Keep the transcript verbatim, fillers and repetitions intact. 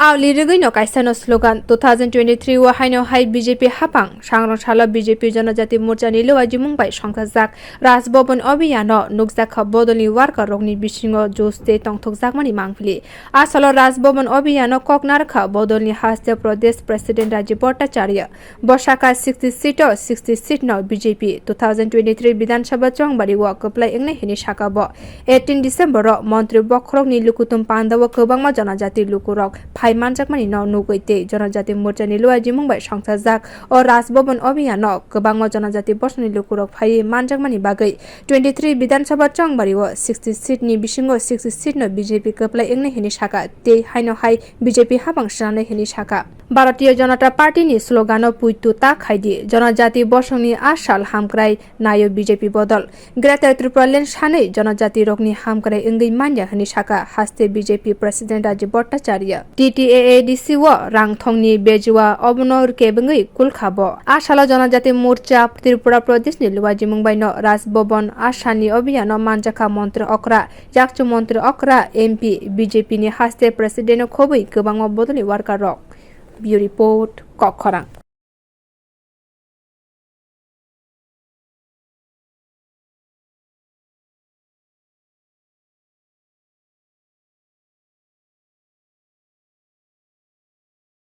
Aoli rigwino kaisano slogan two thousand twenty-three o haino hai B J P hapang, sangrong salo B J P Jonojati Morchani luajimung bai songthajak Raj Bhavan Abhiyano nukjakha bodolni worker rokni bisingo josh tei tongthokjakmani mangpili. A salo Raj Bhavan Abhiyano kok narwkha bodolni haste Pradesh President Rajiv Bhattacharya. Bo sakha sixty seat o sixty seat no B J P two thousand twenty-three Bidhan Sabha chongbari o kwplai wngnai hwnwi sakha bo. Eighteen December o montri bokhorokni lukuthum panda o kwbangma Jonojati lukurok phai manjakmani no nugwi tei Jonojati Morchani luajimung bai songthajak o Raj Bhavan Abhiyan o kwbangma Jonojati bosongni lukurok phaiwi manjakmani bagwi twenty-three Bidhan Sabha chongbari o sixty seat ni bisingo sixty seat no B J P kwplai wngnai hwnwi sakha tei haino hai B J P hapang swnamnai hwnwi sakha. Bharatiya Janata Party ni slogan o puitu ta khaidi, Jonojati bosongni a sal hamkrai naio B J P bodol. Greater Tripura Land sanwi Jonojati rokni hamkrai wngwi manya hwnwi sakha haste B J P President Rajiv Bhattacharya. T T A A D C o rang thongni bejua obono kebengwi kulkha bo. A salo Jonojati Morcha Tripura Pradesh ni luajimung bai no Raj Bhavan Abhiyan o manjakha montri okra, yakchu montri okra, M P, B J P ni haste President o khobwi kwbangma bodolni worker rok. Bureau Report, Kokkhorang.